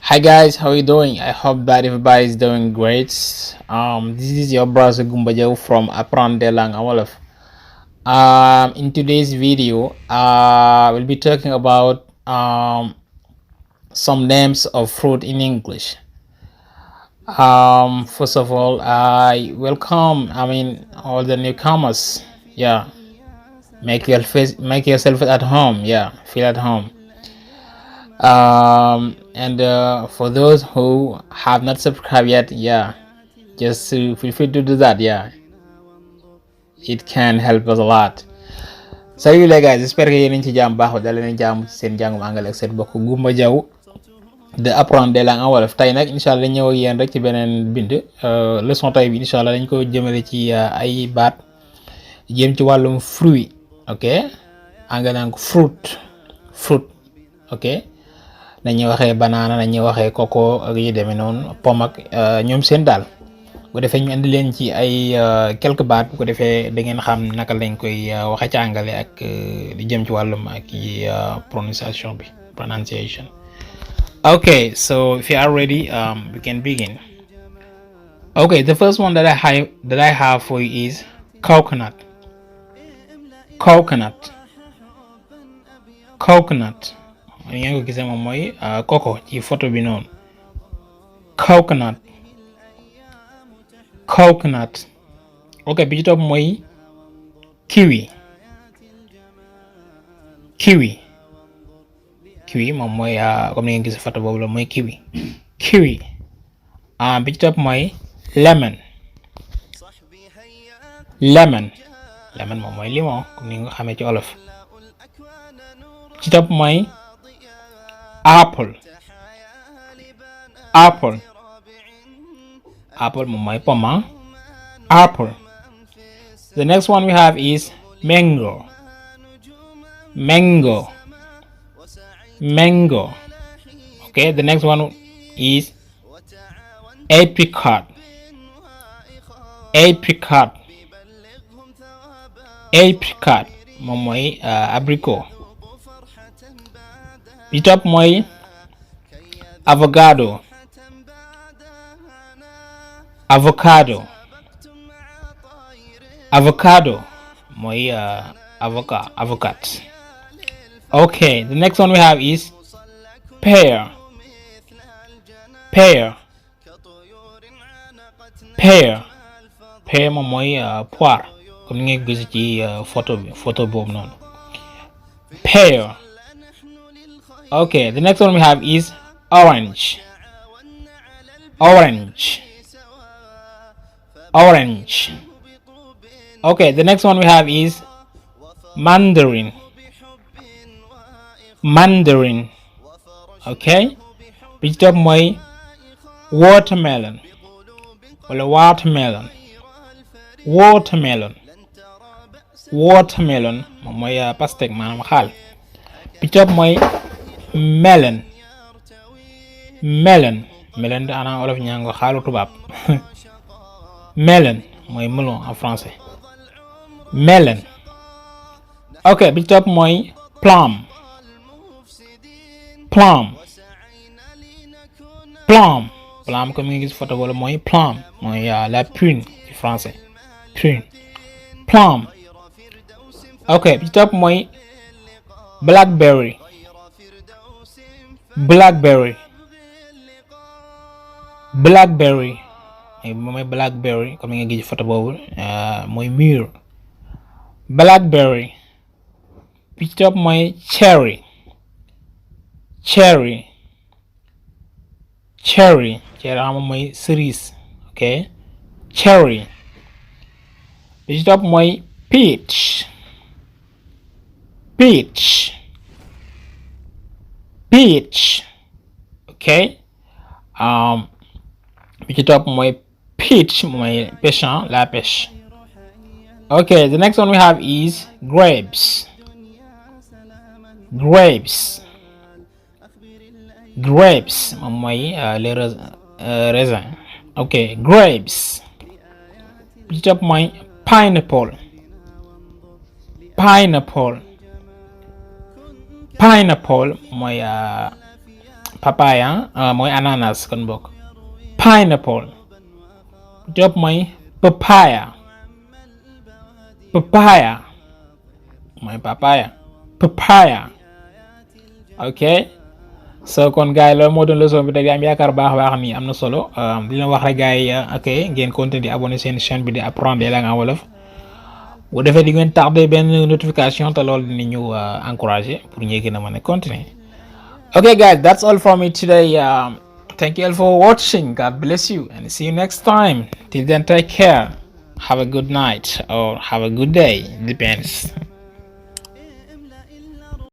Hi guys, how you doing? I hope that everybody is doing great. This is your brother Gumbajaw from Aprande Lang Awolof. In today's video, we'll be talking about some names of fruit in English. First of all, I welcome. All the newcomers. Yeah, make yourself at home. Yeah, feel at home. And for those who have not subscribed yet, yeah, just feel free to do that. Yeah, it can help us a lot. Salut les gars, j'espère que yéen a ngi ci jàmm baax dal leen jàmm ci seen jàngum anglais ak seen bokk Goumba Diaw de apprendre langue en wolof. Tey nag incha allah dañ ñëw ak yéen rek ci beneen bind leçon tey bi incha allah dañ ko jëmale ci ay baat jëm ci wàllum fruit. Ok, anglais naan ko fruit. Ok, nañu waxee banana nañu waxee coco ak yu demee noonu pomme ak ñoom seen daal bu defee ñu indi leen ci ay quelques baat bu ko defee da ngeen xam naka lañ koy waxe ci anglais ak li jëm ci wàllum ak pronunciation. Okay, so if you are ready, we can begin. Okay, the first one that I have for you is coconut. Ni ngeen ko gisee moom mooy coco ci photo bi noonu. Coconut. Ok, bi ci topp mooy kiwi moom mooy comme ni ngeen gisee photo boobu la mooy kiwi. Bi ci topp mooy lemon moom mooy limon comme ni nga xamee ci olof. ci topp mooy apple moom mooy pomme. Apple. The next one we have is mango. Okay, the next one is apricot moom mooy abricot. bi topp mooy avocado mooy avocat. Okay, the next one we have is pear moom mooy poire comme ni ngeen gis ci photo boobu noonu. Pear. Okay, the next one we have is orange. Okay, the next one we have is mandarin. Okay, bi ci topp mooy watermelon wala watermelon moom mooy pastèque maanaam xaal. bi ci topp mooy melon da ana olof ñango xaalu tubaab. Melon mooy melon en français. Melon. Ok, bi ci topp mooy plum comme nga gis photo wala mooy plum mooy la prune ci français. Plum. Ok, bi ci topp mooy blackberry mooy blackberry comme nga gis photo boobu mooy mûr. Blackberry. bi ci topp mooy cherry xam mooy cerise. Ok, cherry. bi ci topp mooy peach. Ok, bi ci topp mooy peach mooy pêche, la pêche. Okay, the next one we have is grapes moom mooy les raisins. Ok, grapes. bi ci topp mooy pineapple mooy papaya mooy ananas kon bokk. Pineapple topp mooy papaya mooy papaya ok. So kon gars yi loolu moo doon leçon bi tey am yaakaar baax ni am na solo di leen wax rek gars yi ok ngeen continuer di abonné seen chaîne bi di apprendre les langues en wolof bu defee di ngeen tardé benn notification te loolu dinañu encourager pour ñuy gën a mën a continuer. Okay guys, that's all for me today. Thank you all for watching. God bless you and see you next time. Till then, take care. Have a good night or have a good day. Depends.